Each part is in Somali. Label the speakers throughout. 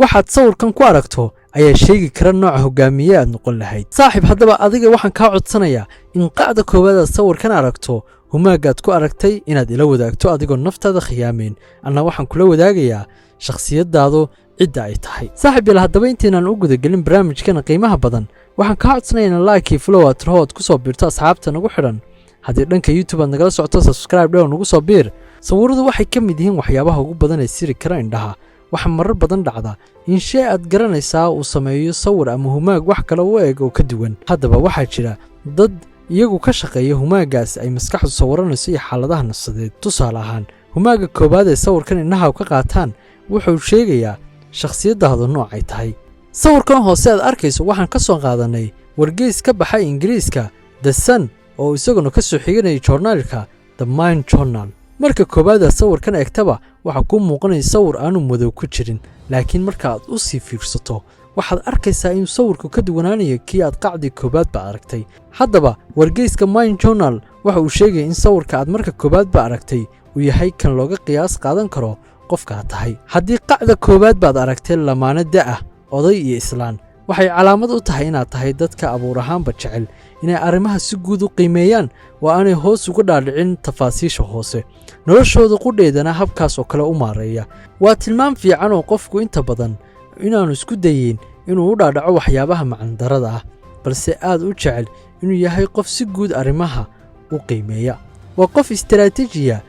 Speaker 1: Waxaad sawirkan ku aragto ayaa sheegi kara nooca hogaamiye aad noqon lahayd, saaxiib. Haddaba adiga waxaan kaa codsanayaa in qacda koowaad aad sawirkan aragto, humaagaad ku aragtay inaad ila wadaagto adigoo naftaada khiyaamayn. Anna waxaan kula wadaagayaa shakhsiyaddaadu cidda ay tahay, saaxiib yaal. Haddaba intaynaan u gudagelin barnaamijkana qiimaha badan, waxaan kaa codsanaya in like, follow aad tiraho aad ku soo biirto asxaabta nagu xidhan. Haddii dhanka YouTube aad nagala socoto, subscribe dhew, nagu soo biir. Sawiradu waxay ka mid yihiin waxyaabaha ugu badan ee siri kara indhaha. Waxaa marar badan dhacda in shay aad garanaysaa uu sameeyo sawir ama humaag wax kale u eg oo ka duwan. Haddaba waxaa jira dad iyagu ka shaqeeya humaaggaas ay maskaxdu sawiranayso iyo xaaladaha nafsadeed. Tusaale ahaan, humaaga koowaad ee sawirkan indhaha ka qaataan wuxuu sheegayaa shakhsiyaddaadu noocay tahay. Sawirkan hoose aad arkayso waxaan ka soo qaadanay wargeys ka baxay Ingiriiska, The Sun, oo isaguna ka soo xiganayay joornaalka The Mind Journal. Marka koowaad aad sawirkan eegtaba, waxaa kuu muuqanaya sawir aanu madow ku jirin, laakiin marka aad u sii fiirsato, waxaad arkaysaa inuu sawirku ka duwanaanayo kii aad qacdii koowaadba aragtay. Haddaba wargeyska Mind Journal waxa uu sheegaya in sawirka aad marka koowaadba aragtay uu yahay kan looga qiyaas qaadan karo qofkaad tahay. Haddii qacda koowaad baad aragtay lamaane da'ah, oday iyo islaan, waxay calaamad u tahay inaad tahay dadka abuur ahaanba jecel inay arrimaha si guud u qiimeeyaan oo aanay hoos uga dhaadhicin tafaasiisha hoose, noloshooda qudheedana habkaas oo kale u maareeya. Waa tilmaam fiican oo qofku inta badan inaanu isku dayeyn inuu u dhaadhaco waxyaabaha macandarada ah, balse aad u jecel inuu yahay qof si guud arrimaha u qiimeeya. Waa qof istaraatiijiya,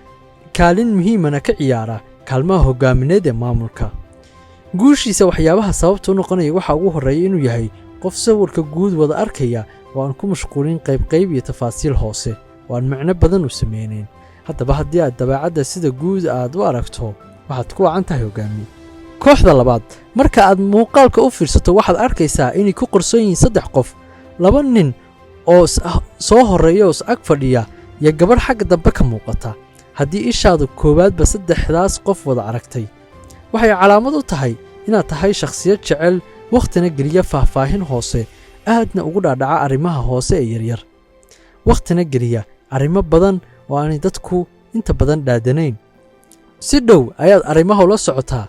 Speaker 1: kaalin muhiimana ka ciyaara kaalmaha hoggaamineed ee maamulka. Guushiisa waxyaabaha sababta u noqonaya waxaa ugu horreeya inuu yahay qof sawirka guud wada arkaya oo aan ku mashquulin qaybqayb iyo tafaasiil hoose oo aan macno badan u sameynayn. Haddaba haddii aad dabeecadda sida guud aad u aragto, waxaad ku wacan tahay hogaamiye. Kooxda labaad, marka aad muuqaalka u fiirsato, waxaad arkaysaa inay ku qarsoon yihiin saddex qof: laba nin oo soo horreeya oo is ag fadhiya iyo gabadh xagga dambe ka muuqata. Haddii ishaadu koowaadba saddexdaas qof wada aragtay, waxay calaamad u tahay inaad tahay shakhsiyad jecel wakhtina geliya faahfaahin hoose, aadna ugu dhaadhaca arrimaha hoose ee yaryar, wakhtina geliya arrimo badan oo aanay dadku inta badan dhaadanayn. Si dhow ayaad arrimaha ula socotaa,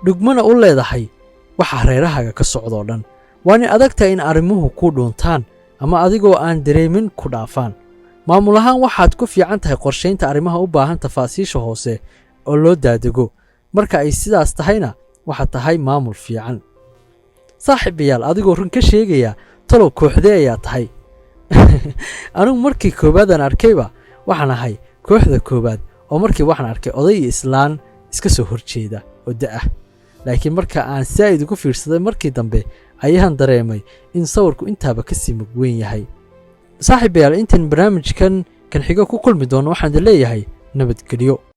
Speaker 1: dhugmana u leedahay waxa hareerahaaga ka socdoo dhan. Waanay adag tahay in arrimuhu ku dhuuntaan ama adigoo aan dareemin ku dhaafaan. Maamul ahaan waxaad ku fiican tahay qorshaynta arrimaha u baahan tafaasiisha hoose oo loo daadego. Marka ay sidaas tahayna, waxaad tahay maamul fiican. Saaxiibayaal, adigoo run ka sheegaya, talow kooxdee ayaa tahay? Anigu markii koowaadaan arkayba waxaan ahay kooxda koowaad, oo markii waxaan arkay oday iyo islaan iska soo horjeeda oo da'ah, laakiin marka aan saa'id ugu fiirsaday markii dambe ayaan dareemay in sawirku intaaba ka sii mug weyn yahay. Saaxiibayaal, intaan barnaamijkan kan xigo ku kulmi doono, waxaan idin leeyahay nabadgelyo.